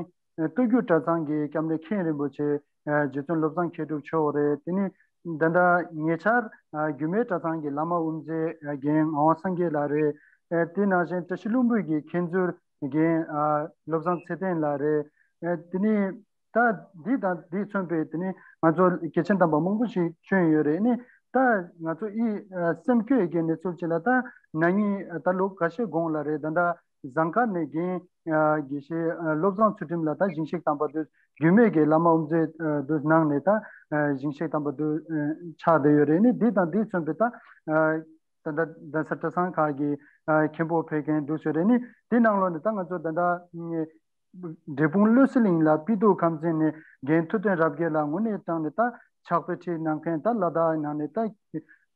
སྟོད་རྒྱུད་གྲྭ་ཚང་གི་སྐྱབས་གནས་མཁན་རིན་པོ་ཆེ་ཨ་རྗེ་བཙུན་བློ་བཟང་མཁས་གྲུབ་མཆོག་རེད། དེ་ནས་ད་ལྟ་ཉེ་ཆར་ཨ་རྒྱུད་སྨད་གྲྭ་ཚང་གི་བླ་མ་དབུ་མཛད་ཨ་རྒན་ངག་དབང་སངས་རྒྱས་ལགས་རེད། ཨ་དེ་ནང་བཞིན་བཀྲ་ཤིས་ལྷུན་པོ་གི་མཁན་ཟུར་རྒན་ཨ་བློ་བཟང་ཚེ་བརྟན་ལགས་རེད། ཨ་དེ་ནས་ད་འདི་དང་འདི་མཚོན་པའི་དེ་ནས་ང་ཚོ་སྐྱེས་ཆེན་དམ་པ་མང་པོ་ཞིག་བྱོན་ཡོད་རེད། ཨ་ནི་ད་ང་ཚོ་ཨི་ཨ་སེམས་སྐྱོ་ཡི་གི་གནས་ཚུལ་ཅིག་ལ། ད་ན་ནིང་ད་ལོ་ཁ་ཤས་གོང་ལ་རེད། ད་ད་ཟངས་དཀར་ནས་རྒན་ཨ་དགེ་བཤེས་ཨ་བློ་བཟང་ཚུལ་ཁྲིམས་ལགས་ད་ཞིང་གཤེགས་དམ་པ་དུ་རྒྱུད་སྨད་ཀྱི་བླ་མ་དབུ་མཛད་ཨ་དུ་གནང་ནས། ད་ཨ་ཞིང་གཤེགས་དམ་པ་དུ་ཨ་ཆགས་བསྡད་ཡོད་རེད། ཨ་ནི་འདི་དང་འདི་མཚོན་པའི་ད་ཨ་ད་ད་གདན་ས་གྲྭ་ཚང་ཁག་གི་ཨ་མཁན་པོ་ཕེབས་མཁན་འདུག་ཟེར་རེད། ཨ་ནི་འདི་ནང་ལོགས་ནས་ད་ང་ཚོ་ད་ད་འབྲས་སྤུངས་བློ་གསལ་གླིང་ལ་པི་ཏོག་ཁམས་ཚན་ནས་རྒན་ཐུབ་བསྟན་རབ་རྒྱས་ལགས་དངོས་གནས་དྲང་ནས་ད་ཕྱག་དཔེ་ཁྲིད་གནང་མཁན། ད་ལ་དྭགས་ནང་ནས་ད་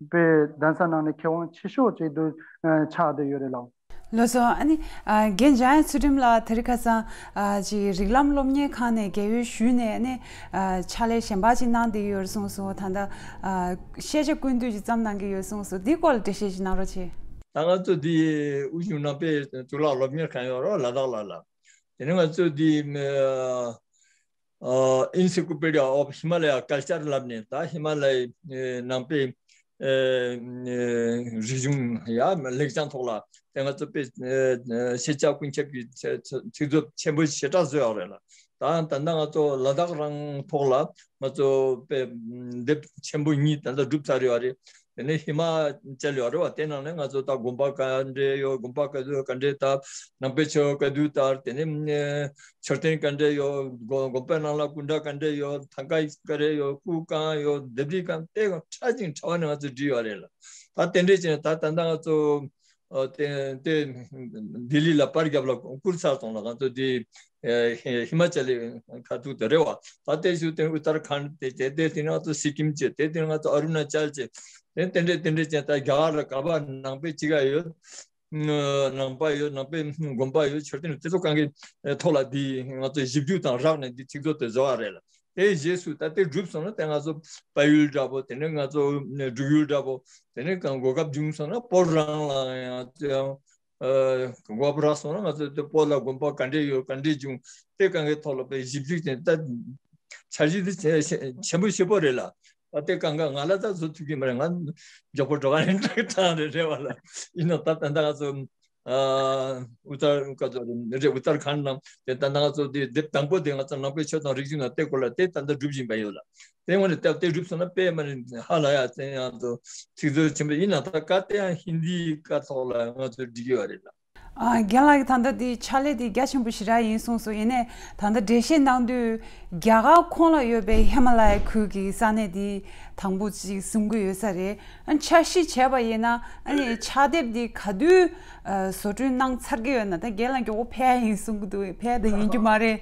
དཔེ་གདན་ས་ནང་ནས་མཁས་དབང་ཆེ་ཤོས་ཅིག་ཏུ་ཨ་ཆགས་བསྡད་ཡོད་རེད་ལགས། ལགས་སོ། ཨ་ནི་ཨ་རྒན་འཇམ་དབྱངས་ཚུལ་ཁྲིམས་ལགས་དེ་རིང་ཁ་སང་ཨ་ཅིག་རིགས་ལམ་སློབ་གཉེར་ཁང་ནས་རྒས་ཡོལ་ཞུས་ནས། ཨ་ནི་ཨ་ཕྱག་ལས་གཞན་པ་ཅིག་གནང་བསྡད་ཡོད་གསུངས་སོང་། ད་ལྟ་ཨ་ཤེས་བྱ་ཀུན་བཏུས་ཅིག་བརྩམས་གནང་གི་ཡོད་གསུངས་སོང་། འདིའི་སྐོར་ལ་འགྲེལ་བཤད་ཅིག་གནང་རོགས་བྱེད། ད་ང་ཚོ་འདི་དབུས་གཞུང་ནང་པའི་གཙུག་ལག་སློབ་གཉེར་ཁང་ཡོད་རེད་ལ་དྭགས་ལ་ལ། དེ་ནས་ང་ཚོ་འདི་ཨ་Encyclopedia of Himalaya Culture ལབ་ནས། ད་ཧི་མ་ལ་ཡའི་ནང་པའི་ཨ་རིག་གཞུང་ཡ་ལེགས་བྱང་ཐོག་ལ་དེ་ང་ཚོ་དཔེ་ཨ་ཤེས་བྱ་ཀུན་ཁྱབ་ཀྱི་ཚིག་མཛོད་ཆེན་པོ་ཞེ་དྲག་བཟོས་ཡོད་རེད་ལ། ད་ད་ལྟ་ང་ཚོ་ལ་དྭགས་རང་ཐོག་ལ་ང་ཚོ་དཔེ་དེབ་ཆེན་པོ་གཉིས་ད་ལྟ་གྲུབ་ཚར་ཡོད་རེད། དེ་ནས་ཧི་མ་ཅལ་ཡོད་རེད་བ། དེ་ནང་ནས་ང་ཚོ་ད་དགོན་པ་ག་འདྲས་ཡོད། དགོན་པ་ག་དུས་ག་འདྲས་དར། ནང་པའི་ཆོས་ག་དུས་དར། དེ་ནས་ཨ་མཆོད་རྟེན་ག་འདྲས་ཡོད། དགོན་དགོན་པའི་ནང་ལ་སྐུ་འདྲ་ག་འདྲས་ཡོད། ཐང་ཀ་ག་རེ་ཡོད། སྐུ་གང་ཡོད། ལྡེབས་རིས་གང་དེ་གང་ཕྲ་ཞིང་ཕྲ་བ་ནས་ང་ཚོ་བྲིས་ཡོད་རེད་ལ། ད་དེ་འདྲས་བྱས་ནས་ད་ད་ལྟ་ང་ཚོ་ཨ་དེ་དེ་ལྡི་ལི་ལ་པར་རྒྱབ་ལ་བསྐུར་ཚར་སོང་ལ། ང་ཚོ་དེ་ཨ་ཧི་མ་ཅལ་ལི་ཁ་ཐུག་དེ་རེད་བ། ད་དེ་བཞུགས་དེ་ཨུ་ཏར་ཁཱན་དེ་དེ་དེ་དེ་ནས་ང་ཚོ་སི་ཀིམ་བྱས། དེ་དེ་ནས་ང་ཚོ་ཨ་རུ་ན་ཅལ་བྱས། དེ་དེ་འདྲས་དེ་འདྲས་བྱས། ད་རྒྱ་གར་ལ་ག་པར་ནང་པའི་ཅི་ག་ཡོད། ནང་པ་ཡོད། ནང་པའི་དགོན་པ་ཡོད། མཆོད་རྟེན་དེ་ཚོ་གང་གི་ཐོག་ལ་འདི་ང་ཚོ་ཞིབ་འཇུག་དང་རག་ནས་འདི་ཚིག་མཛོད་དེ་བཟོ་བ་རེད་ལ། དེའི་རྗེས་སུ་ད་དེ་གྲུབ་སོང་ན་དེ་ང་ཚོ་དཔལ་ཡུལ་འདྲ་པོ། དེ་ནས་ང་ཚོ་འབྲུག་ཡུལ་འདྲ་པོ། དེ་ནས་གང་གོ་སྐབས་བྱུང་སོང་ན་བོད་རང་ལ་ཡང་ཡང་གོ་སྐབས་རག་སོང་ན་ང་ཚོ་དེ་བོད་ལ་དགོན་པ་ག་འདྲས་ཡོད། ག་འདྲས་བྱུང་། དེ་གང་གི་ཐོག་ལ་དཔེ་ཞིབ་འཇུག་བྱས། ད་འཆར་གཞི་དེ་ཆེ་ཆེ་ཆེན་པོ་ཞེ་པོ་རེད་ལ། ད་དེ་གང་ག་ང་ལ་ད་བཟོ་ཐུབ་ཀྱི་མ་རེད། ང་མགྱོགས་པོ་འགྲོ་ག་ནས་འགྲིག་ཐང་རེད་རེད་བ་ལ། ཡིན་ན་ད་ད་ད་ང་ཚོ་ཨ་ཨུ་ཏར་ཀ་ཚོ་རེད། ཨུ་ཏར་ཁཱན་ནང་དེ་ད་ང་ཚོ་དེ་དེབ་དང་པོ་དེ་ང་ཚོ་ནང་པའི་ཆོས་དང་རིག་གཞུང་ལ་དེ་སྐོར་ལ་དེ་ད་ལྟ་སྒྲུབ་བཞིན་པ་ཡོད་ལ། དེ་སྔོན་ནས་དེབ་དེ་སྒྲུབ་སོང་ན་དཔེ་མ་རེད། ཧ་ལ་ཡ་ཙན་ཡང་ཚོ་ཚིག་མཛོད་ཆེན་པོ་ཡིན་ན་ད་ག་དེ་ཡང་ཧིན་དིའི་སྐད་ཐོག་ལ་ང་ཚོ་འབྲི་གི་ཡོད་རེད་ལ། ཨ། རྒན་ལགས་ཀྱིས་ད་ལྟ་དེ་ཕྱག་ལས་དེ་རྒྱ་ཆེན་པོ་ཞེ་དྲག་ཡིན་གསུངས་སོང་། ཡིན་ནའི་ད་ལྟ་འགྲེལ་བཤད་གནང་དུས་རྒྱ་གར་ཁོངས་ལ་ཡོད་པའི་ཧི་མ་ལ་ཡའི་ཁུལ་གྱི་ས་གནས་དེ་དང་པོ་ཅིག་གསུང་གི་ཡོད་ས་རེད། ཨ། འཆར་གཞི་བྱས་པ་ཡིན་ན་ཨ་ནི་ཕྱག་དེབ་འདི་ག་དུས་ཨ་བཟོ་སྐྲུན་གནང་ཚར་གྱི་ཡོད་ན། ད་རྒན་ལགས་མགྱོགས་པོ་ཕེབས་ཡ་ཡིན་གསུང་གི་འདུག་ཕེབས་ཡ་ད་ཡིན་རྒྱུ་མ་རེད།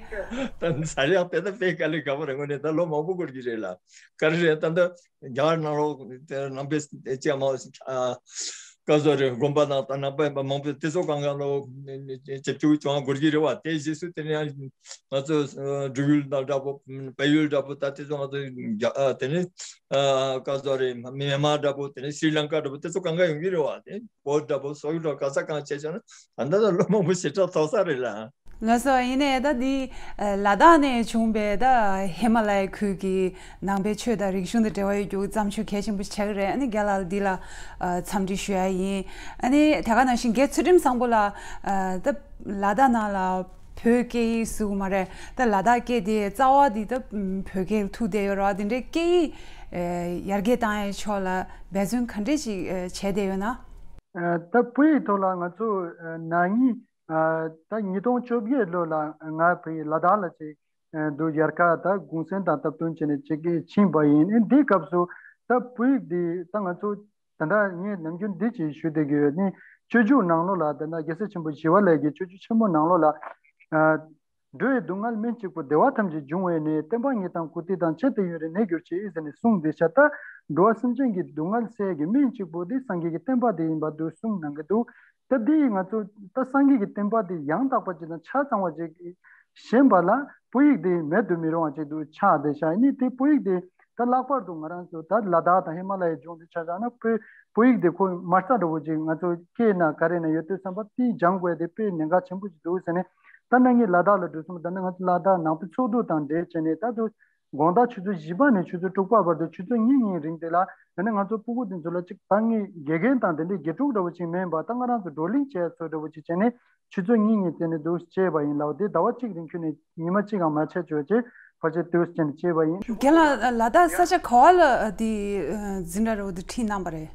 ད་ཟ་རེ་ཡག་དེ་ད་དཔེ་དཀའ་ལས་ཁག་པོ་རེད། དངོས་གནས་ད་ལོ་མང་པོ་འགོར་གྱི་རེད་ལ། ག་རེ་རེད། ད་ད་རྒྱ་གར་ནང་ལོགས་དེ་ནང་པའི་ཅི་མ་ཨ་ཀ་ཟོ་རེ་དགོན་པ་ནང་ད་ནང་པ་མང་པོ་དེ་ཚོ་གང་ག་ལོ་བྱེད་རྒྱུ་བྱུང་བ་འགོར་གྱི་རེད་བ། དེ་རྗེས་སུ་དེ་ནས་ང་ཚོ་འབྲུག་ཡུལ་དང་འདྲ་པོ། བལ་ཡུལ་འདྲ་པོ། ད་དེ་ཚོ་ང་ཚོ་རྒྱ་ཨ་དེ་ནས་ཨ་ཀ་ཟོ་རེ་མེན་མར་འདྲ་པོ། དེ་ནས་སྲི་ལང་ཀ་འདྲ་པོ། དེ་ཚོ་གང་ག་ཡོང་གི་རེད་བ། དེ་བོད་འདྲ་པོ་སོག་ཡུལ་འདྲ་པོ་ག་ས་གང་བྱས་བྱས་ན་ད་ལྟ་ད་ལོ་མང་པོ་ཞེ་དྲག་ཐོགས་ས་རེད་ལ། ལགས་སོ། ཡིན་ནའི་ད་འདི་ལ་དྭགས་ནས་བྱུང་བའི་ད་ཧི་མ་ལ་ཡའི་ཁུལ་གྱི་ནང་པའི་ཆོས་དང་རིག་གཞུང་དང་འབྲེལ་བ་ཡོད་རྒྱུ་བརྩམས་ཆོས་གལ་ཆེན་པོ་ཞིག་ཆགས་ཀྱི་རེད། ཨ་ནི་རྒན་ལགས་ལ་འདི་ལ་འཚམས་འདྲི་ཞུ་ཡ་ཡིན། ཨ་ནི་དེ་ག་ནང་བཞིན་རྒན་ཚུལ་ཁྲིམས་བཟང་པོ་ལགས་ད་ལ་དྭགས་ནང་ལ་བོད་སྐད་ཡིག་ཟེར་གྱི་མ་རེད། ད་ལ་དྭགས་སྐད་དེ་རྩ་བ་འདི་ད་བོད་སྐད་ལ་ཐུག་བསྡད་ཡོད་རེད་བ། དེ་འདྲའི་སྐད་ཡིག་ཡར་རྒྱས་བཏང་ཡའི་ཕྱོགས་ལ་འབད་བརྩོན་ག་འདྲས་ཅིག་བྱས་བསྡད་ཡོད་ན། ད་བོད་ཡིག་ཐོག་ལ་ང་ཚོ་ན་ནིང་ད་ཉིས་སྟོང་བཅོ་བརྒྱད་ལོ་ལ་ང་བོད་ཡིག་ལ་དྭགས་ལ་ཅིག་འདུག་ཡར་ཀ་ད་གུང་སེང་དང་སྟབས་བསྟུན་བྱས་ནས་ཅིག་ཕྱིན་པ་ཡིན། ཨེ་འདིའི་སྐབས་སུ་ད་བོད་ཡིག་འདི་ད་ང་ཚོ་ད་ལྟ་ངས་ནམ་རྒྱུན་འདི་ཅིག་ཞུ་བསྡད་ཀྱི་ཡོད་ནི། སྤྱོད་འཇུག་ནང་ལོགས་ལ་ད་ལྟ་རྒྱལ་སྲས་ཆེན་པོ་ཞི་བ་ལྷས་ཀྱི་སྤྱོད་འཇུག་ཆེན་མོ་ནང་ལོགས་ལ་འགྲོ་བའི་སྡུག་བསྔལ་སྨན་གཅིག་པུ། བདེ་བ་ཐམས་ཅད་འབྱུང་བའི་གནས། བསྟན་པ་ཉིད་དང་བཀུར་སྟི་དང་། ཆེད་དུ་ཡོད་རིགས་ནད་གྱུར་ཅིག་ཟེར་ནས་གསུངས་བསྡད་ཤག་ད་འགྲོ་བ་སེམས་ཅན་གྱི་སྡུག་བསྔལ་སེལ་ཡས་ཀྱི་སྨན་གཅིག་པུ་དེ་སངས་རྒྱས་ཀྱི་བསྟན་པ་དེ་ཡིན་པ་འདུག་གསུངས་གནང་གི་འདུག་ད་འདི་ང་ཚོ་ད་སངས་རྒྱས་ཀྱི་བསྟན་པ་འདི་ཡང་དག་པ་ཅིག་དང་ཆ་ཚང་བ་ཅིག་ཤེས་པ་ལ་བོད་ཡིག་འདི་མེད་དུ་མི་རུང་བ་ཅིག་ཏུ་ཆགས་བསྡད་ཤག་ནི་དེ་བོད་ཡིག་འདི་ད་ལྷག་པར་དུ་ང་རང་ཚོ་ད་ལ་དྭགས་དང་ཧི་མ་ལ་ཡའི་ལྗོངས་འདི་ཆ་བཞག་ན་བོད་བོད་ཡིག་འདི་ཁོ་མ་རྩ་འདྲ་བོ་ཅིག་ང་ཚོ་སྐད་ན་ག་རེ་ན་ཡོད་དུས་ཙམ་པ་དེ་སྦྱང་དགོས་དེ་དཔེ་གནད་འགག་ཆེན་པོ་ཅིག་འདུག་ཟེར་ནས། ད་ནང་གི་ལ་དྭགས་ལ་འགྲོ་སོང་། ད་ནང་ང་ཚོ་ལ་དྭགས་ནང་པའི་ཚོགས་འདུ་དང་འབྲེལ་བྱས་ནས་ད་དུ་དགོང་དག་ཆུ་ཚོད་བཞི་པ་ནས་ཆུ་ཚོད་དྲུག་པ་བར་དུ་ཆུ་ཚོད་གཉིས་གཉིས་རིང་དེ་ལ་ད་ནི་ང་ཚོ་སྤུ་གུ་དེ་ཚོ་ལ་ཅིག་ད་ངས་དགེ་རྒན་དང་དེ་འདྲའི་དགེ་ཕྲུག་འདྲ་བོ་ཅིག་མིན་པ་ད་ང་རང་ཚོ་བགྲོ་གླེང་བྱས་ཚོ་འདྲ་བོ་ཅིག་བྱས་ནས་ཆུ་ཚོད་གཉིས་གཉིས་དེ་ནས་འདུག་བྱས་པ་ཡིན་ལ། དེ་ཟླ་བ་གཅིག་རིང་ཁྱོན་ནས་ཉི་མ་གཅིག་གང་མ་ཆད་ཆོག་ཅེས་ཕལ་ཆེར་འདུག་བྱས་ནས་བྱས་པ་ཡིན། རྒན་ལགས་ལ་དྭགས་ས་ཆ་ག་བ་ལ་དེ་འཛིན་གྲྭ་རེ་བ་དེ་ཁྲིད་གནང་པ་རེད།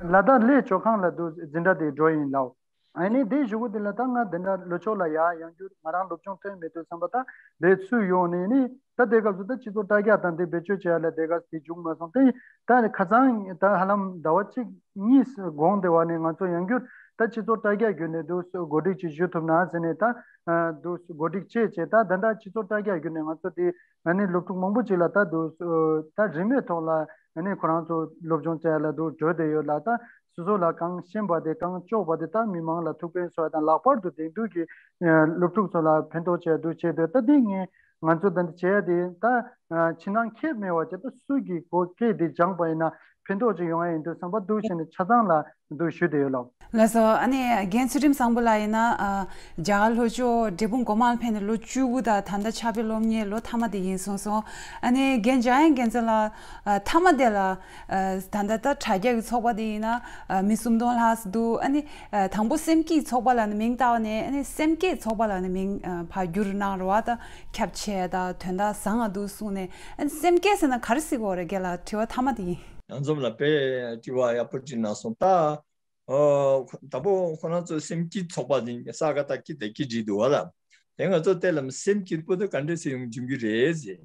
ལ་དྭགས་གླེ་ཇོ་ཁང་ལ་འདུག་འཛིན་གྲྭ་དེ་འགྲོ་ཡིན་ལ། ཨ་ནི་དེའི་གཞུག་གུ་དེ་ལ་ད་ང་དེ་འདྲ་ལྷོ་ཕྱོགས་ལ་ཡར་ཡོང་རྒྱུ་ང་རང་སློབ་སྦྱོང་ཐོན་མེད་དུས་ཙམ་པ་ད་དེ་ཚུར་ཡོང་ནས་ནི་ད་དེ་སྐབས་སུ་ད་སྤྱི་ཚོགས་དྲ་རྒྱ་དང་དེ་བེད་སྤྱོད་བྱེད་ཡ་ལ་དེ་ག་དེ་བྱུང་མ་སོང་། དེ་ད་ཁ་སང་ད་ཧ་ལམ་ཟླ་བ་གཅིག་གཉིས་གོང་དེ་བ་ནས་ང་ཚོ་ཡང་བསྐྱར་ད་སྤྱི་ཚོགས་དྲ་རྒྱ་བརྒྱུད་ནས་འདུག་གོ་སྒྲིག་ཅིག་ཞུ་ཐུབ་ན་ཟེར་ནས་ད་འདུག་གོ་སྒྲིག་བྱས་བྱས་ད་ད་ད་སྤྱི་ཚོགས་དྲ་རྒྱ་བརྒྱུད་ནས་ང་ཚོ་དེ་ཨ་ནི་སློབ་ཕྲུག་མང་པོ་ཅིག་ལ་ད་འདུག་ད་རིན་མེད་ཐོག་ལ་ཨ་ནི་ཁོ་རང་ཚོ་སློབ་སྦྱོང་བྱེད་ཡ་ལ་འདུག་འགྲོ་བསྡད་ཡོད་ལ། ད་སོ་སོ་ལ་གང་ཤེས་པ་དེ་གང་ལྕོགས་པ་དེ་ད་མི་མང་ལ་ཐུགས་ཕན་གསོ་བ་དང་ལྷག་པར་དུ་དེང་དུས་ཀྱི་སློབ་ཕྲུག་ཚོ་ལ་ཕན་ཐོགས་བྱས་འདུག་བྱས་འདུག་ད་དེ་ངས་ང་ཚོ་ད་འདི་བྱས་དེ་ད་ཕྱི་ནང་ཁྱད་མེད་པ་བྱས་ད་སུ་གི་གོ་སྐད་དེ་སྦྱངས་པ་ཡིན་ན་ཕན་ཐོགས་ཅིག་ཡོང་ཡ་ཡིན་དུས་བསམ་པ་འདུག་བྱས་ནས་ཆ་ཚང་ལ་འདུག་ཞུས་བསྡད་ཡོད་ལགས། ལགས་སོ། ཨ་ནི་རྒན་ཚུལ་ཁྲིམས་བཟང་པོ་ལགས་ཡིན་ན་ཨ་རྒྱ་གར་ལྷོ་ཕྱོགས་འབྲས་སྤུངས་སྒོ་མང་ལ་ཕེབས་ནས་ལོ་བཅུ་དགུ་དང་ད་ལྟ་ཕྱག་དཔེ་སློབ་གཉེར་ལོ་མཐའ་མ་དེ་ཡིན་གསུངས་སོང་། ཨ་ནི་རྒན་འཇམ་དབྱངས་རྒྱལ་མཚན་ལགས་ཨ་མཐའ་མ་དེ་ལ་ཨ་ད་ལྟ་ད་དྲ་རྒྱ་གི་ཚོགས་པ་དེ་ཡིན་ན་ཨ་མི་སུམ་སྟོང་ལྷག་ཙམ་འདུག་ཨ་ནི་ཨ་དང་པོ་སེམས་སྐྱིད་ཚོགས་པ་ལབ་ནས་མིང་བཏགས་ནས་ཨ་ནི་སེམས་བསྐྱེད་ཚོགས་པ་ལབ་ནས་མིང་ཨ་ཕར་བསྒྱུར་གནང་རེད་བ། ད་ཁྱབ་ཆེ་དང་དོན་དག་བཟང་ང་འདུག་གསུངས་ནས། ཨ་ནི་སེམས་བསྐྱེད་ཟེར་ན་ག་རེ་ཟེར་དགོས་རེད་རྒན་ལགས། དྲི་བ་མཐའ་མ་དེ་ཡིན། ཡང་འཛོམས་ལ་དཔེ་དྲི་བ་ཡག་པོ་དྲིས་གནང་སོང་། ད་ཨོ། དང་པོ་ཁོ་རང་ཚོ་སེམས་སྐྱིད་ཚོགས་པ་ནི་ས་ག་ད་སྐྱིད་དེ་སྐྱིད་བྲིས་འདུག་བ་ལ། དེ་ང་ཚོ་དེ་ལ་སེམས་སྐྱིད་པོ་དེ་ག་འདྲས་སེ་ཡོང་འབྱུང་གི་རེད་ཟེར།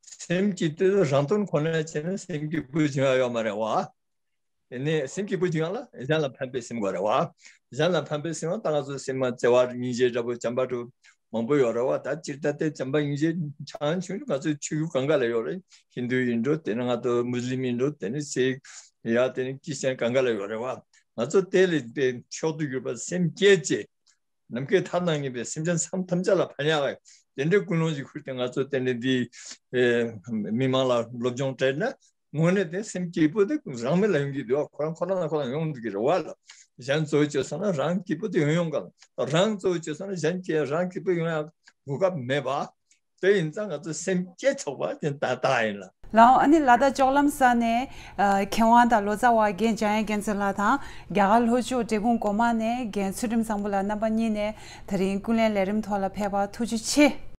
སེམས་སྐྱིད་དེ་རང་དོན་ཁོ་ན་བྱས་ན་སེམས་སྐྱིད་པོ་བྱུང་ཡ་ཡོད་མ་རེད་བ། དེ་ནས་སེམས་སྐྱིད་པོ་བྱུང་ཡ་ལ་གཞན་ལ་ཕན་པའི་སེམས་དགོས་རེད་བ། གཞན་ལ་ཕན་པའི་སེམས་ལ་ད་ང་ཚོ་སེམས་མ་བརྩེ་བ་སྙིང་རྗེ་འདྲ་པོ་བྱམས་པ་འདྲ་པོ་མང་པོ་ཡོད་རེད་བ། ད་སྤྱིར་ད་དེ་བྱམས་པ་སྙིང་རྗེ་ཆང་ཆུང་ང་ཚོའི་ཆོས་བརྒྱུད་གང་ག་ལ་ཡོད་རེད། ཧིན་རྡུ་ཡིན་འགྲོ། དེ་ནས་ང་ཚོ་མུ་སི་ལིམ་ཡིན་འགྲོ། དེ་ནས་སིག་ཡ་དེ་ནས་ཁྲི་སི་ཅན་གང་ག་ལ་ཡོད་རེད་བ། ང་ཚོ་དེ་ལས་དེ་མཆོག་ཏུ་གྱུར་པ་སེམས་བསྐྱེད་ཅེས། ནམ་མཁའི་མཐའ་དང་མཉམ་པའི་སེམས་ཅན་ཐམས་ཐམས་ཅད་ལ་ཕན་ཡག་གི་དེ་འདྲའི་ཀུན་སློང་ཞིག་ཁུར་ཏེ། ང་ཚོ་དེ་འདྲའི་འདི་ཨེ་མི་མང་ལ་སློབ་སྦྱོང་སྤྲད་ན། དངོས་གནས་དེ་སེམས་སྐྱིད་པོ་དེ་རང་མི་ལ་ཡོང་གི་འདུག་ཁོ་རང་ཁོ་རང་ལ་ཁོ་རང་ཡོང་འདུག་གི་རེད་བ་ལ། གཞན་གཙོ་བོ་བྱས་སོང་ན་རང་སྐྱིད་པོ་དེ་ཡོང་ཡོང་ག་ལ། རང་གཙོ་བོ་བྱས་སོང་ན་གཞན་གྱིས་རང་སྐྱིད་པོ་ཡོང་ཡག་གོ་སྐབས་མེད་པ། དེ་ཡིན་ཙང་ང་ཚོ་སེམས་བསྐྱེད་ཚོགས་པ་དེ་ད་ལྟ་ཡིན་ལ། ལའོ། ཨ་ནི་ལ་དྭགས་ལྕོག་ལམ་ས་ནས་ཨ་མཁས་དབང་དང་ལོ་ཙཱ་བ་རྒན་འཇམ་དབྱངས་རྒྱལ་མཚན་ལགས་དང་རྒྱ་གར་ལྷོ་ཕྱོགས་འབྲས་སྤུངས་སྒོ་མང་ནས་རྒན་ཚུལ་ཁྲིམས་བཟང་པོ་ལགས། རྣམ་པ་གཉིས་ནས་དེ་རིང་ཀུན་གླེང་ལས་རིམ་ཐོག་ལ་ཕེབས་པར་ཐུགས་རྗེ་ཆེ།